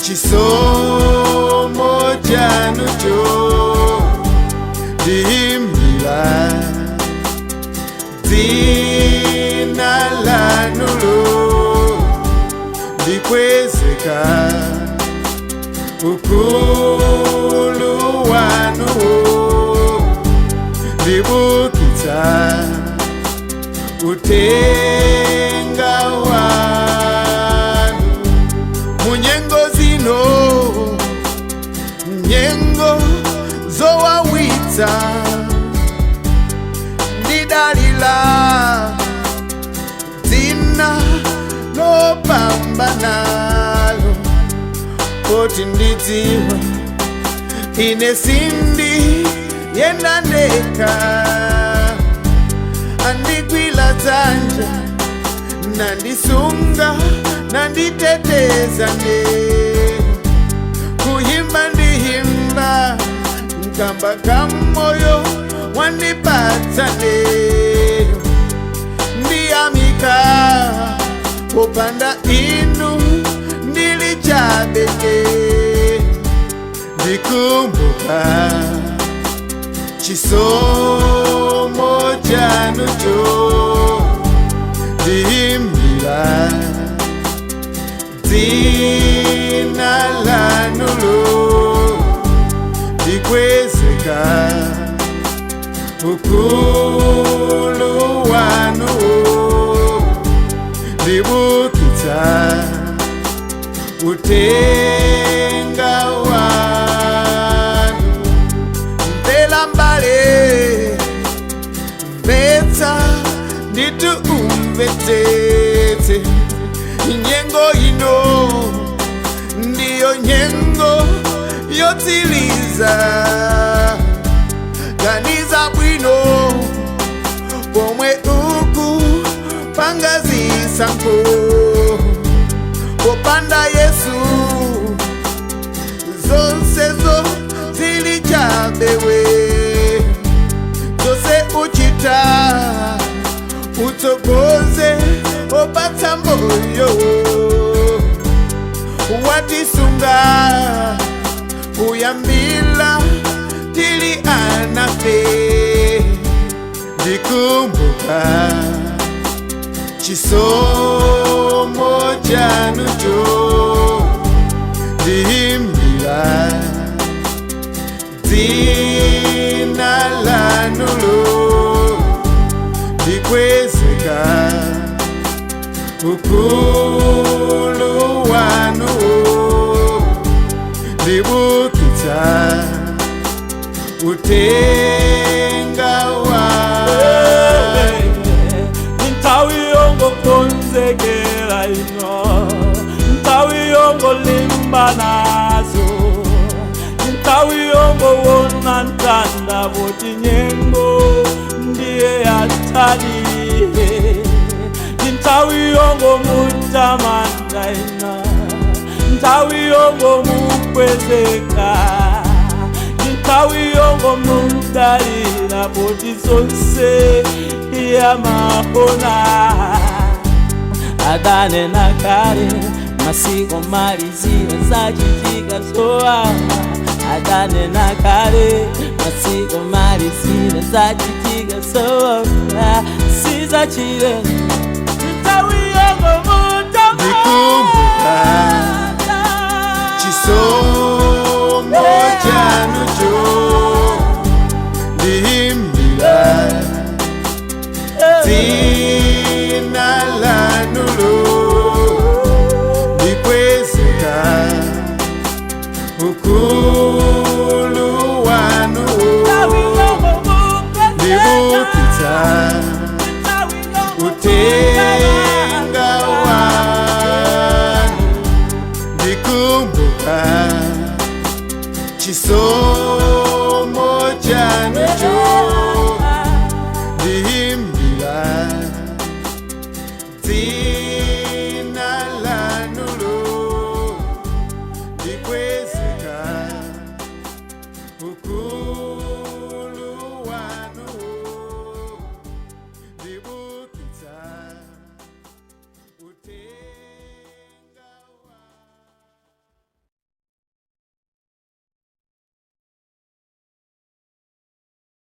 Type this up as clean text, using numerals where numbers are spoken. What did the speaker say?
Chisomo chanucho Ndiimbira Dzina lanulo Ndikwezeka Ukulu wanu Ndibukitsa Utenga wanu Munyengo zino Nyengo zowawitsa Ndidalila Dzina lopambanalo Poti ndidziwa Ine sindi yenda ndekha Andigwila dzanja Nandisunga nanditeteza ne Kuhimba ndihimba Nkamba kamoyo wandipatsa ne Ndiyamika Popanda inu ndilichabeke Ndikumbuka Chisomo chanucho Ndiimbira Dzina lanulo Ndikwezeka Ukulu wanu Ndibukitsa Utenga wanu Mvela mbale Mvetsa Nditu umvetsetse Nyengo ino Ndiyo nyengo Yotsiliza Ganiza bwino Pomwe uku Pangazisankho Popanda Yesu Zonsezo zilichabewe Zose uchita Utsogoze opatsa moyo Watisunga Kuyambila tili anafe Ndikumbuka Chisomo chanucho Ndiimbira Dzina lanulo Ndikwezeka Ukulu wanu Ndibukitsa Utenga wanu Nthawi yongokonzekera ino Nthawi yongolimba nazo Nthawi yongowona mtanda poti nyengo ndiye yataliye Nthawi yongomutamanda ino Nthawi yongomukwezeka Nthawi yongomudalira poti zonse yamabona Adanena kale masiku malizira zachitika zowawa Adanena kale masiku malizira zachitika zowawa Sizachilendo Nthawi Ndikumbuka yongomutamanda Chisomo chanucho Ndiimbira Dzina lanulo Ndikwezeka Ukulu wanu Ndibukitsa Utenga wanu Ndikumbuka Chisomo chanucho Ndiimbira Dzina